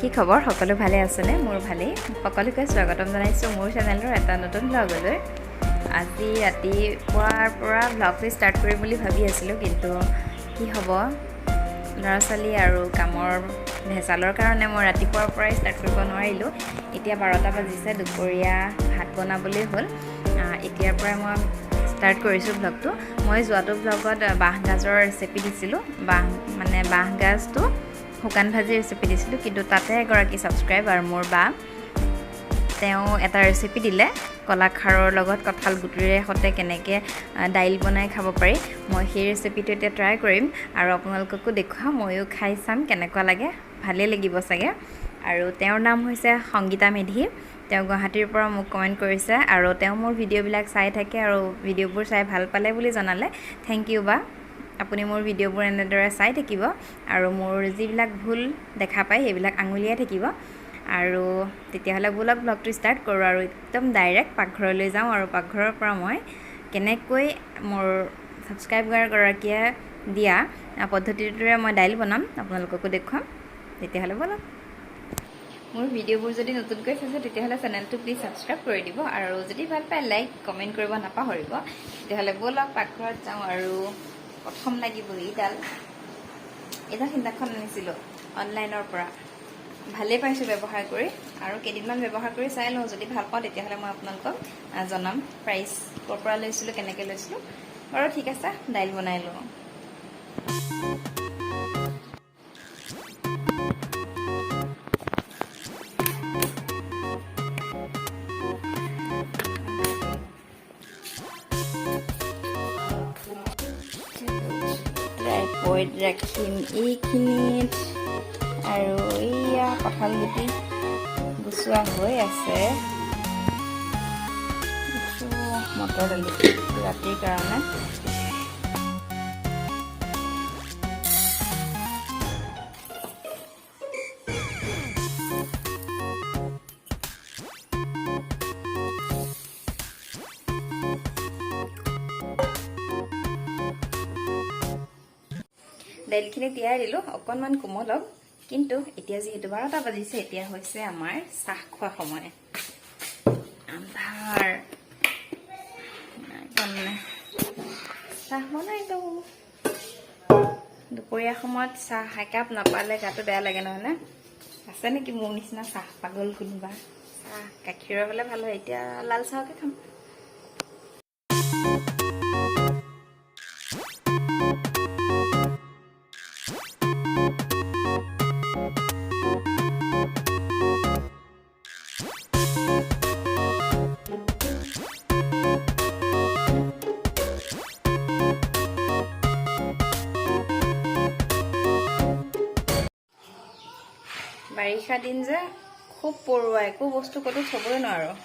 কি খবৰ সকলো ভালে আছেনে মোৰ ভালেই সকলোকে স্বাগতম জনাইছোঁ মোৰ চেনেলৰ এটা নতুন ব্লগলৈ। আজি ৰাতিপুৱাৰ পৰা ব্লগটো ষ্টাৰ্ট কৰিম বুলি ভাবি আছিলোঁ, কিন্তু কি হ'ব, ল'ৰা ছোৱালী আৰু কামৰ ভেজালৰ কাৰণে মই ৰাতিপুৱাৰ পৰাই ষ্টাৰ্ট কৰিব নোৱাৰিলোঁ। এতিয়া 12টা বাজিছে, দুপৰীয়া ভাত বনাবলৈ হ'ল। এতিয়াৰ পৰাই মই ষ্টাৰ্ট কৰিছোঁ ব্লগটো। মই যোৱাটো ব্লগত বাঁহগাজৰ ৰেচিপি দিছিলোঁ, বাঁহগাজটো শুকান ভাজি ৰেচিপি দিছিলোঁ, কিন্তু তাতে এগৰাকী ছাবস্ক্ৰাইবাৰ মোৰ বা, তেওঁ এটা ৰেচিপি দিলে কলাখাৰৰ লগত কঁঠাল গুটিৰে সৈতে কেনেকৈ দাইল বনাই খাব পাৰি। মই সেই ৰেচিপিটো এতিয়া ট্ৰাই কৰিম আৰু আপোনালোককো দেখুৱাম, ময়ো খাই চাম কেনেকুৱা লাগে, ভালেই লাগিব চাগে। আৰু তেওঁৰ নাম হৈছে সংগীতা মেধি। তেওঁ গুৱাহাটীৰ পৰা মোক কমেণ্ট কৰিছে আৰু তেওঁ মোৰ ভিডিঅ'বিলাক চাই থাকে আৰু ভিডিঅ'বোৰ চাই ভাল পালে বুলি জনালে। Thank U বা, আপুনি মোৰ ভিডিঅ'বোৰ এনেদৰে চাই থাকিব আৰু মোৰ যিবিলাক ভুল দেখা পায় সেইবিলাক আঙুলিয়াই থাকিব। আৰু তেতিয়াহ'লে ব'লক ব্লগটো ষ্টাৰ্ট কৰোঁ আৰু একদম ডাইৰেক্ট পাকঘৰলৈ যাওঁ আৰু পাকঘৰৰ পৰা মই কেনেকৈ মোৰ ছাবস্ক্ৰাইবাৰগৰাকীয়ে দিয়া পদ্ধতিটোৰে মই দাইল বনাম আপোনালোককো দেখুৱাম। তেতিয়াহ'লে ব'লক। মোৰ ভিডিঅ'বোৰ যদি নতুনকৈ চাইছে তেতিয়াহ'লে চেনেলটো প্লিজ ছাবস্ক্ৰাইব কৰি দিব আৰু যদি ভাল পায় লাইক কমেণ্ট কৰিব নাপাহৰিব। তেতিয়াহ'লে ব'লক পাকঘৰত যাওঁ। আৰু প্ৰথম লাগিব এইডাল, এইডাল সিদিনাখন আনিছিলোঁ অনলাইনৰ পৰা, ভালেই পাইছোঁ ব্যৱহাৰ কৰি। আৰু কেইদিনমান ব্যৱহাৰ কৰি চাই লওঁ, যদি ভাল পাওঁ তেতিয়াহ'লে মই আপোনালোকক জনাম প্ৰাইচ ক'ৰ পৰা লৈছিলোঁ, কেনেকৈ লৈছিলোঁ। বাৰু ঠিক আছে, দাইল বনাই লওঁ। ট্ৰাইপইড ৰাখিম এইখিনিত আৰু এইয়া কঁঠাল গুটি গুচোৱা হৈ আছে। মটৰ দালি ৰাতিৰ কাৰণে। দাইলখিনি তিয়াই দিলোঁ, অকণমান কোমল হওক। কিন্তু এতিয়া যিহেতু 12টা বাজিছে, এতিয়া হৈছে আমাৰ চাহ খোৱা সময়। আন্ধাৰ, একদম মানে চাহ বনাই লওঁ। দুপৰীয়া সময়ত চাহ একাপ নাপালে গাটো বেয়া লাগে নহয়নে? আছে নেকি মোৰ নিচিনা চাহ পাগল কোনোবা? চাহ গাখীৰৰ হ'লে ভাল হয়, এতিয়া লাল চাহকে খাম। বাৰিষা দিন যে খুব পৰুৱা, একো বস্তু ক'তো থ'বই নোৱাৰোঁ।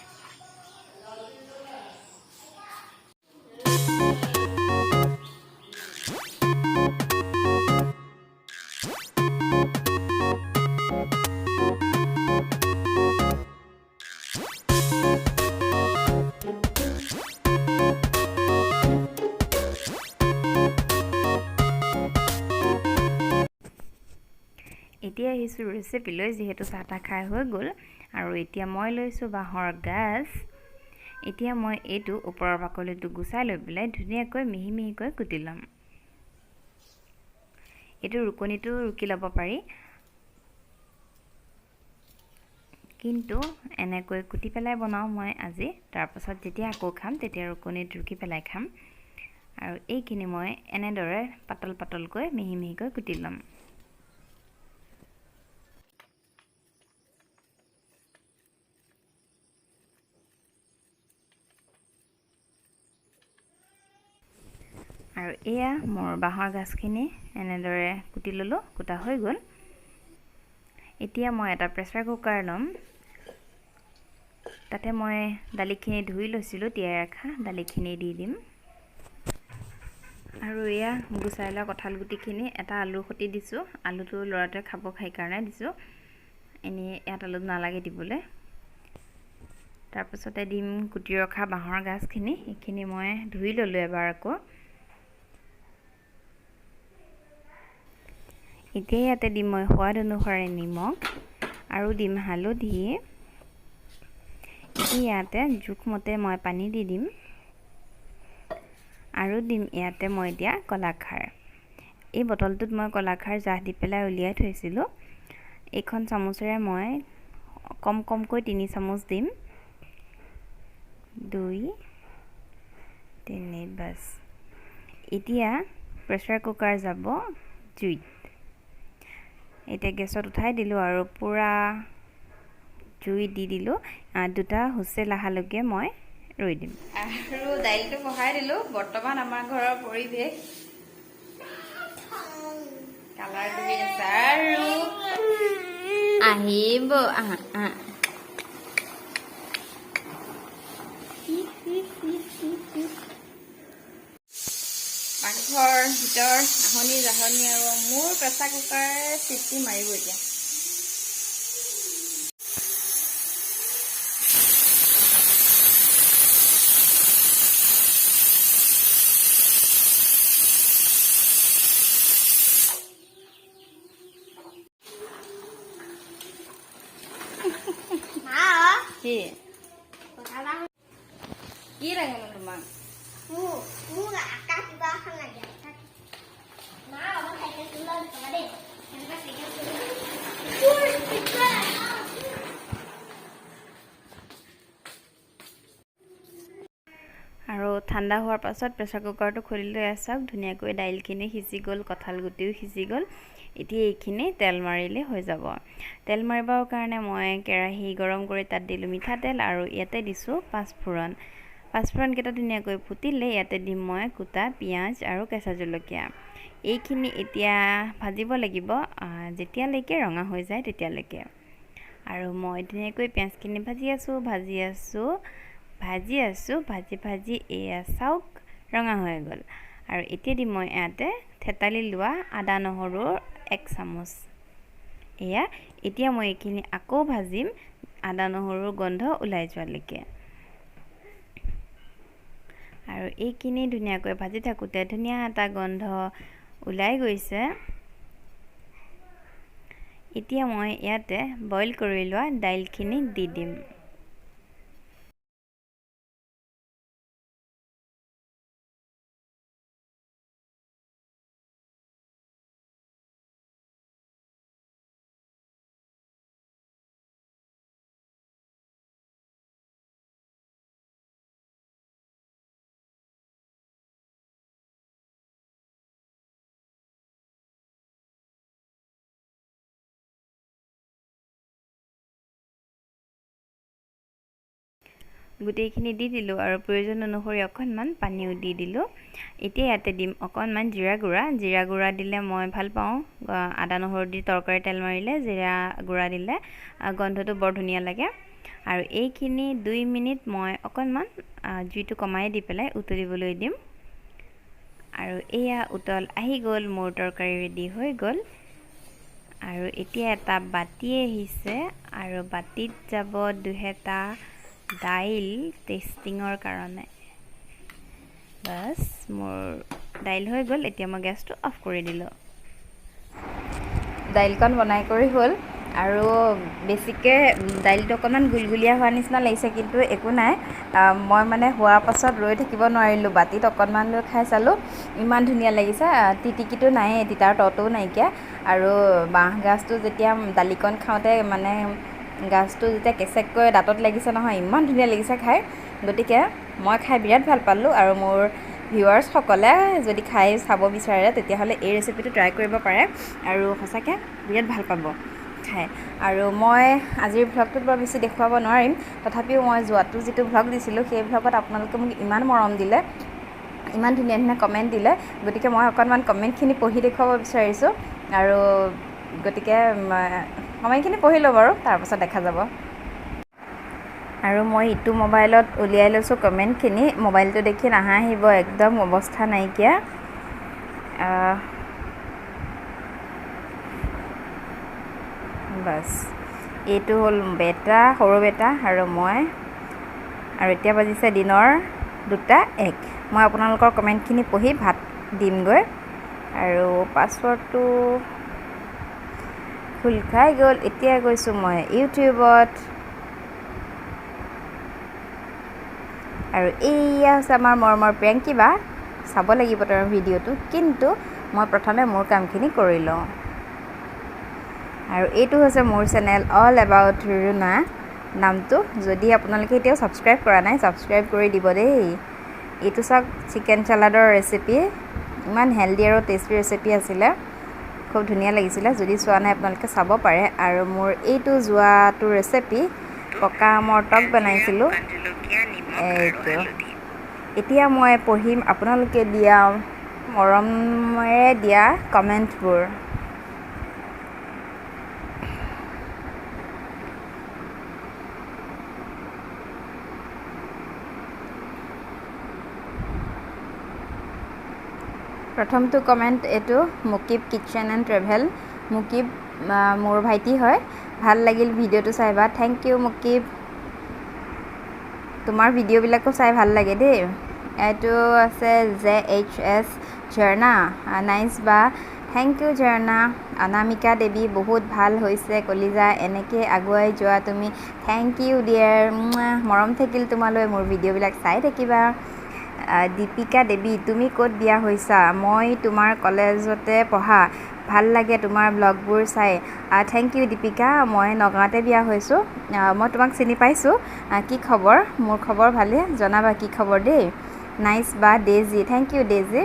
এতিয়া আহিছোঁ ৰেচিপিলৈ। যিহেতু চাহ তাহ খাই হৈ গ'ল আৰু এতিয়া মই লৈছোঁ বাঁহৰ গাজ। এতিয়া মই এইটো ওপৰৰ বাকলিটো গুচাই লৈ পেলাই ধুনীয়াকৈ মিহি মিহিকৈ কুটি ল'ম। এইটো ৰুকনিটো ৰুকি ল'ব পাৰি, কিন্তু এনেকৈ কুটি পেলাই বনাওঁ মই আজি। তাৰপাছত যেতিয়া আকৌ খাম তেতিয়া ৰুকনিত ৰুকি পেলাই খাম। আৰু এইখিনি মই এনেদৰে পাতল পাতলকৈ মিহি মিহিকৈ কুটি ল'ম। আৰু এয়া মোৰ বাঁহৰ গাজখিনি এনেদৰে কুটি ল'লোঁ, কুটা হৈ গ'ল। এতিয়া মই এটা প্ৰেছাৰ কুকাৰ ল'ম। তাতে মই দালিখিনি ধুই লৈছিলোঁ, তিয়াই ৰখা দালিখিনি দি দিম। আৰু এয়া গুচাই লোৱা কঁঠাল গুটিখিনি এটা আলুৰ সৈতে দিছোঁ। আলুটো ল'ৰাটোৱে খাব সেইকাৰণে দিছোঁ, এনেই ইয়াত আলু নালাগে দিবলৈ। তাৰপাছতে দিম কুটি ৰখা বাঁহৰ গাজখিনি, এইখিনি মই ধুই ল'লোঁ এবাৰ আকৌ। এতিয়া ইয়াতে দিম মই সোৱাদ অনুসৰি নিমখ আৰু দিম হালধি। ইয়াতে জোখমতে মই পানী দি দিম আৰু দিম ইয়াতে মই এতিয়া কলাখাৰ। এই বটলটোত মই কলাখাৰ জাহ দি পেলাই উলিয়াই থৈছিলোঁ। এইখন চামুচেৰে মই কম কমকৈ 3 চামুচ দিম, 2 3 বাছ। এতিয়া প্ৰেছাৰ কুকাৰ যাব জুইত। এতিয়া গেছত উঠাই দিলোঁ আৰু পূৰা জুই দি দিলোঁ। 2টা হুইচেল অহালৈকে মই ৰৈ দিম। আৰু দাইলটো বহাই দিলোঁ। বৰ্তমান আমাৰ ঘৰৰ পৰিৱেশ কালাৰ কৰি আছে আৰু আহিব। আহা আহা পাকঘৰ ভিতৰ নাহনি জাহনি আৰু মোৰ প্ৰেছাৰ কুকাৰ চিটি মাৰিব এতিয়া। কি কি লাগে তোমাক? আৰু ঠাণ্ডা হোৱাৰ পাছত প্ৰেছাৰ কুকাৰটো খুলি লৈ চাওক, ধুনীয়াকৈ দাইলখিনি সিজি গ'ল, কঁঠাল গুটিও সিজি গ'ল। এতিয়া এইখিনি তেল মাৰিলে হৈ যাব। তেল মাৰিবৰ কাৰণে মই কেৰাহী গৰম কৰি তাত দিলোঁ মিঠাতেল আৰু ইয়াতে দিছোঁ পাঁচফোৰণ। পাঁচফোৰণকেইটা ধুনীয়াকৈ ফুটিলে ইয়াতে দিম মই কুটা পিঁয়াজ আৰু কেঁচা জলকীয়া। এইখিনি এতিয়া ভাজিব লাগিব যেতিয়ালৈকে ৰঙা হৈ যায় তেতিয়ালৈকে। আৰু মই ধুনীয়াকৈ পিঁয়াজখিনি ভাজি আছোঁ ভাজি আছোঁ ভাজি আছোঁ ভাজি ভাজি এয়া চাওক ৰঙা হৈ গ'ল। আৰু এতিয়া দিম মই ইয়াতে থেতালি লোৱা আদা নহৰুৰ 1 চামুচ। এয়া এতিয়া মই এইখিনি আকৌ ভাজিম আদা নহৰুৰ গোন্ধ ওলাই যোৱালৈকে। আৰু এইখিনি ধুনীয়াকৈ ভাজি থাকোঁতে ধুনীয়া এটা গোন্ধ ওলাই গৈছে। এতিয়া মই ইয়াতে বইল কৰি লোৱা দাইলখিনি দি দিম। গোটেইখিনি দি দিলোঁ আৰু প্ৰয়োজন অনুসৰি অকণমান পানীও দি দিলোঁ। এতিয়া ইয়াতে দিম অকণমান জিৰা গুড়া। জিৰা গুড়া দিলে মই ভাল পাওঁ, আদা নহৰু দি তৰকাৰী তেল মাৰিলে জিৰা গুড়া দিলে গন্ধটো বৰ ধুনীয়া লাগে। আৰু এইখিনি 2 মিনিট মই অকণমান জুইটো কমাই দি পেলাই উতলিবলৈ দিম। আৰু এয়া উতল আহি গ'ল, মোৰ তৰকাৰী ৰেডি হৈ গ'ল। আৰু এতিয়া এটা বাতি আহিছে আৰু বাতিত যাব 2টা দাইল টেষ্টিঙৰ কাৰণে। বাছ মোৰ দাইল হৈ গ'ল। এতিয়া মই গেছটো অফ কৰি দিলোঁ। দাইলকণ বনাই কৰি হ'ল আৰু বেছিকৈ দাইলটো অকণমান গুলগুলীয়া হোৱা নিচিনা লাগিছে, কিন্তু একো নাই। মই মানে হোৱাৰ পাছত ৰৈ থাকিব নোৱাৰিলোঁ, বাতিত অকণমান লৈ খাই চালোঁ, ইমান ধুনীয়া লাগিছে। তিতিকিটো নায়েই, তিতাৰ তটোও নাইকিয়া। আৰু বাঁহ গাজটো যেতিয়া দালিকণ খাওঁতে মানে গাজটো যেতিয়া কেঁচেককৈ দাঁতত লাগিছে নহয়, ইমান ধুনীয়া লাগিছে খাই। গতিকে মই খাই বিৰাট ভাল পালোঁ। আৰু মোৰ ভিউৱাৰ্ছসকলে যদি খাই চাব বিচাৰে তেতিয়াহ'লে এই ৰেচিপিটো ট্ৰাই কৰিব পাৰে আৰু সঁচাকৈ বিৰাট ভাল পাব খাই। আৰু মই আজিৰ ভ্লগটোত বৰ বেছি দেখুৱাব নোৱাৰিম, তথাপিও মই যোৱাটো যিটো ভ্লগ দিছিলোঁ সেই ভ্লগত আপোনালোকে মোক ইমান মৰম দিলে, ইমান ধুনীয়া ধুনীয়া কমেণ্ট দিলে, গতিকে মই অকণমান কমেণ্টখিনি পঢ়ি দেখুৱাব বিচাৰিছোঁ। আৰু গতিকে কমেণ্টখিনি পঢ়ি লওঁ বাৰু, তাৰপাছত দেখা যাব। আৰু মই ইটো মোবাইলত উলিয়াই লৈছোঁ কমেণ্টখিনি, মোবাইলটো দেখি নাহাঁহিব, একদম অৱস্থা নাইকিয়া। বাছ এইটো হ'ল বেটা, সৰু বেটা আৰু মই। আৰু এতিয়া বাজিছে দিনৰ 2:01। মই আপোনালোকৰ কমেণ্টখিনি পঢ়ি ভাত দিমগৈ। আৰু পাছৱৰ্ডটো খোল খাই গ'ল। এতিয়া গৈছোঁ মই ইউটিউবত। আৰু এইয়া হৈছে আমাৰ মৰমৰ প্ৰিয়ংকী বা, চাব লাগিব তেওঁৰ ভিডিঅ'টো, কিন্তু মই প্ৰথমে মোৰ কামখিনি কৰি লওঁ। আৰু এইটো হৈছে মোৰ চেনেল অল এবাউট ৰুণা নামটো। যদি আপোনালোকে এতিয়াও ছাবস্ক্ৰাইব কৰা নাই, ছাবস্ক্ৰাইব কৰি দিব দেই। এইটো চাওক চিকেন চালাডৰ ৰেচিপি, ইমান হেল্ডি আৰু টেষ্টি ৰেচিপি আছিলে, খুব ধুনীয়া লাগিছিলে। যদি চোৱা নাই আপোনালোকে চাব পাৰে। আৰু মোৰ এইটো যোৱাটো ৰেচিপি পকা আমৰ টক বনাইছিলোঁ, এইটো। এতিয়া মই পঢ়িম আপোনালোকে দিয়া মৰমেৰে দিয়া কমেণ্টবোৰ। প্ৰথমটো কমেণ্ট এইটো Mukib kitchen and travel. Mukib মোৰ ভাইটি হয়। ভাল লাগিল ভিডিঅ'টো চাই বা, thank U Mukib. তোমাৰ ভিডিঅ'বিলাকো চাই ভাল লাগে দেই। এইটো আছে জে এইচ এছ ঝৰ্ণা, নাইচ বা, thank U ঝৰ্ণা। অনামিকা দেৱী, বহুত ভাল হৈছে কলিজা, এনেকৈ আগুৱাই যোৱা তুমি, thank U dear, মৰম থাকিল তোমালৈ, মোৰ ভিডিঅ'বিলাক চাই থাকিবা। দীপিকা দেৱী, তুমি ক'ত বিয়া হৈছা? মই তোমাৰ কলেজতে পঢ়া, ভাল লাগে তোমাৰ ব্লগবোৰ চাই, thank U Deepika. মই নগাঁৱতে বিয়া হৈছোঁ, মই তোমাক চিনি পাইছোঁ। কি খবৰ? মোৰ খবৰ ভালেই, জনাবা কি খবৰ দেই। নাইচ বা ডেইজি, thank U Daisy.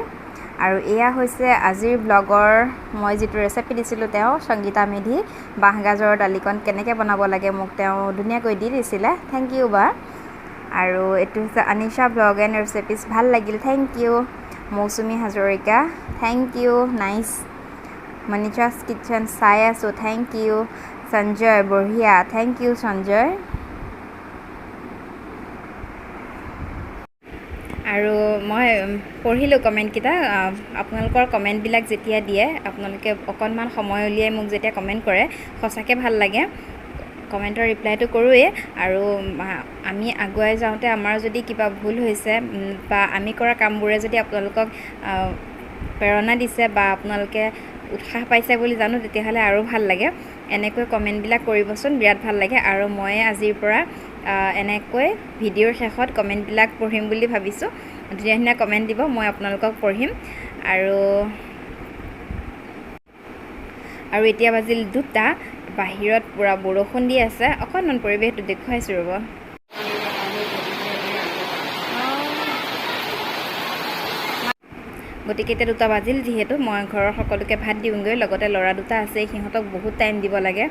আৰু এয়া হৈছে আজিৰ ব্লগৰ মই যিটো ৰেচিপি দিছিলোঁ, তেওঁ সংগীতা মেধি, বাঁহগাজৰ দালিকণ কেনেকৈ বনাব লাগে মোক তেওঁ ধুনীয়াকৈ দি দিছিলে, thank U বা। আৰু এইটো হৈছে আনিশা ব্লগ এণ্ড ৰেচিপিজ, ভাল লাগিল, thank you. Mousumi Hazarika, thank you, nice. Manisha's kitchen চাই আছোঁ, thank U. Sanjay, বঢ়িয়া, thank U Sanjay. আৰু মই পঢ়িলোঁ কমেণ্টকেইটা। আপোনালোকৰ কমেণ্টবিলাক যেতিয়া দিয়ে, আপোনালোকে অকণমান সময় উলিয়াই মোক যেতিয়া কমেণ্ট কৰে, সঁচাকৈ ভাল লাগে। কমেণ্টৰ ৰিপ্লাইটো কৰোঁৱেই। আৰু আমি আগুৱাই যাওঁতে আমাৰ যদি কিবা ভুল হৈছে বা আমি কৰা কামবোৰে যদি আপোনালোকক প্ৰেৰণা দিছে বা আপোনালোকে উৎসাহ পাইছে বুলি জানো, তেতিয়াহ'লে আৰু ভাল লাগে। এনেকৈ কমেণ্টবিলাক কৰিবচোন, বিৰাট ভাল লাগে। আৰু মই আজিৰ পৰা এনেকৈ ভিডিঅ'ৰ শেষত কমেণ্টবিলাক পঢ়িম বুলি ভাবিছোঁ। ধুনীয়া ধুনীয়া কমেণ্ট দিব, মই আপোনালোকক পঢ়িম। আৰু আৰু এতিয়া বাজিল 2টা, বাহিৰত পূৰা বৰষুণ দি আছে। অকণমান পৰিৱেশটো দেখুৱাইছোঁ ৰ'ব। গতিকে এতিয়া 2টা বাজিল, যিহেতু মই ঘৰৰ সকলোকে ভাত দিওঁগৈ, লগতে ল'ৰা দুটা আছে, সিহঁতক বহুত টাইম দিব লাগে,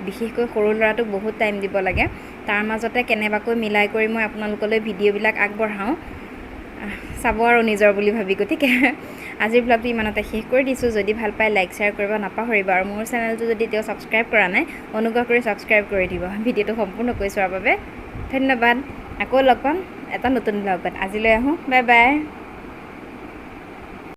বিশেষকৈ সৰু ল'ৰাটোক বহুত টাইম দিব লাগে। তাৰ মাজতে কেনেবাকৈ মিলাই কৰি মই আপোনালোকলৈ ভিডিঅ'বিলাক আগবঢ়াওঁ, চাব আৰু নিজৰ বুলি ভাবি। গতিকে আজিৰ ব্লগটো ইমানতে শেষ কৰি দিছোঁ। যদি ভাল পায় লাইক শ্বেয়াৰ কৰিব নাপাহৰিব। আৰু মোৰ চেনেলটো যদি এতিয়াও ছাবস্ক্ৰাইব কৰা নাই, অনুগ্ৰহ কৰি ছাবস্ক্ৰাইব কৰি দিব। ভিডিঅ'টো সম্পূৰ্ণকৈ চোৱাৰ বাবে ধন্যবাদ। আকৌ লগ পাম এটা নতুন ব্লগত। আজিলৈ আহোঁ, বাই বাই।